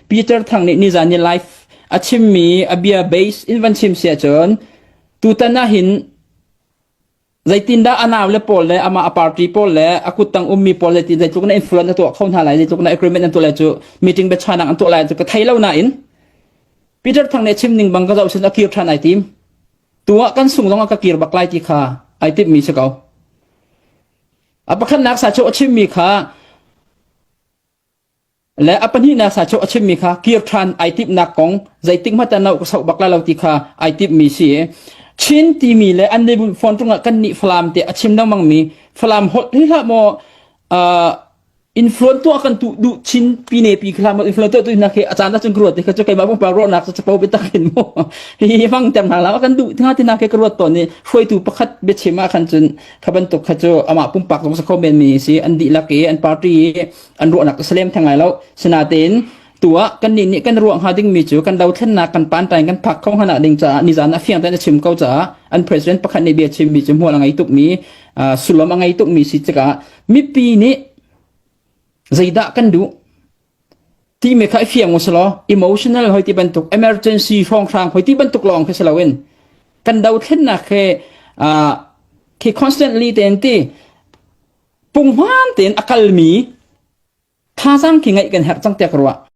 Peter Thang nih nizan ni live a chimmi a bia base in van chim si ahcun tutan ah hin zeitindah a nau le pawl le amah a party pawl le a kuttang ummi pawl le ti zeitluk na influence na tuah kho hna lai, zeitluk na agreement an tuah lai cu, meeting biachanak an tuah lai cu ka thei lo nain Peter Thang nih chim ning bang ka zoh sin a kir ṭhan ai tim. Tu ah kan sung zong ah ka kir bak lai ti kha ai timhmi si ko. A pakhatnak sa cu a chimmi kha le a pahnihnak sa cu a chimmi kha kir ṭhan ai timhnak kong zeitik hmanh no ka soh bak lai lo ti kha ai timhmi si. Chin timi le an nih phone ṭung ah kan nih Falam te a chim lengmang mi Falam holh hi hlah maw influence tuah kan tu duh chin pine pi khla ma influence tuah tu na khi a caan ah cun ka ruat ti kha cu keimah pumpak ruahnak cu capo biatak in mu hi fang tem hna la kan duh nga ti na ke ka ruat tawn ni hruaitu pakhat biachim ah khan cun kha bantuk kha cu amah pumpak zong sa kho men mi si an dihlak i an party an ruahnak salem theng lai lo sinatein tu ah kan nih nih kan ruah hnga ding mi cu kan dothlennak kan pantai kan phak kho hna ding caah nizan a fiang ten a chim ko caah an president pakhat nih bia chim mi cu hmual a ngei tuk mi sullam a ngei tuk mi si tikah mipi nih zeidah kan duh timi kha i fiang u selaw emotional hoi ti bantuk emergency hrawnghrang hoi ti bantuk lawng khi si loin kan dothlennak he khi constantly ten ti punghman tein a kalmi thazaang khi ngaih kan herh cang tiah ka ruah.